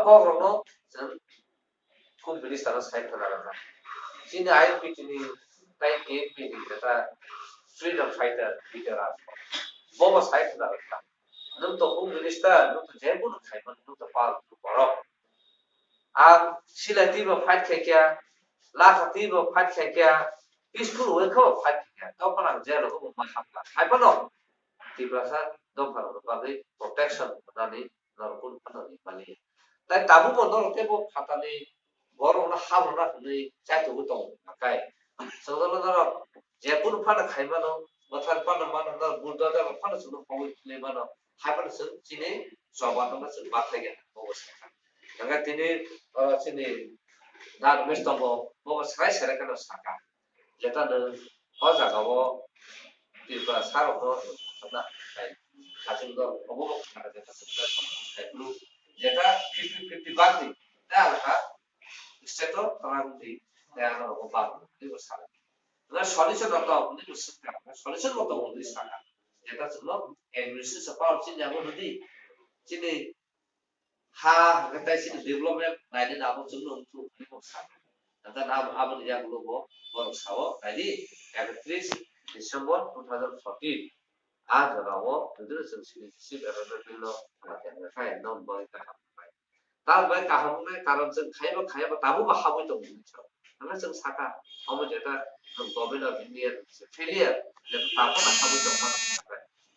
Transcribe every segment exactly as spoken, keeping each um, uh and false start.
Kokrokno chwng Home Minister no sai khwna rwkha. Chini I N P T ni tai K N P ni neta freedom fighter leader a bobo sai khwna rwkha. Nwng to Home Minister, nwng to jebunu khaimani, nwng to pal borok. Ang sila twi bo fight khai kya, lakha twi bo fight khai kya, peaceful way khe bo fight khai kya. Tamo phano ang jail o bo ma hamkha. Hai phano Tiprasa dopha rok bagwi protection rwnani norok kunu phano ri maliya. Tai tabukbo norok teibo phatani borokno habrwna hwnwi chaitugwi tongo nakai. Chwngno norok jekunu phano khai mano, bwthar phano mano, norok buldozar rok phano chwngno pogwi twi mano, hai phano chwng chini choba tongma chwng bathai ya, bobo sakha. Hwnkhai tini, o, chini Da Romesh tongo, bobo sarai sarai kheno sakha. Jeta nwng o jagao Tripura sarokno khakchangno, obo bo khakchangno, jeta fifty fifty bagwi, tei alka state o twlang di, tei ano rogo bagwi, tei bo sala. Nga solution no to, tei bo swngkha, solution no to, tei saka. Jeta chwngno administration power chini abo nudi, chini ha hwnkhe tai chini development nainani abo chwngno wngthok hinwi bo sakha. Hwnkhe na abo, aboni yagulo bo borok sao, naidi, ekatris December two thousand fourteen, a jora o jodi chwng chini Chief Advocate Bill no thana khe khai, non bagwi kaham khai. Tabuk bai kaham wngnai, karon chwng khaibo khaiya bo tabukbo habwi tongo hinwi sao. Hwnkhe chwng sakha, omo jeta Government of India failure, jeta tabukno habwi tongma.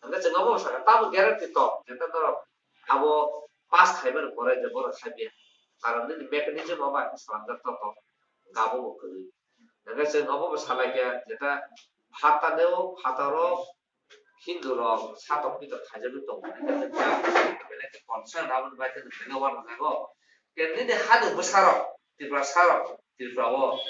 Hwnkhe chwng obo sakha, tabuk guarantee tong, jeta norok abo pass khaimani pore je borok khaimya. Karon nini mechanism obo ang salamjak tongthok, gabo bo kwrwi. Hwnkhe chwng obo bo salaikha, jeta phatarneo, phataro, Hindu rok satok pitok khaijagwi tongo, belai khe concern aboni bai khe belai uanajago. Nini hani bwsarok, Tiprasa rok, Tripura o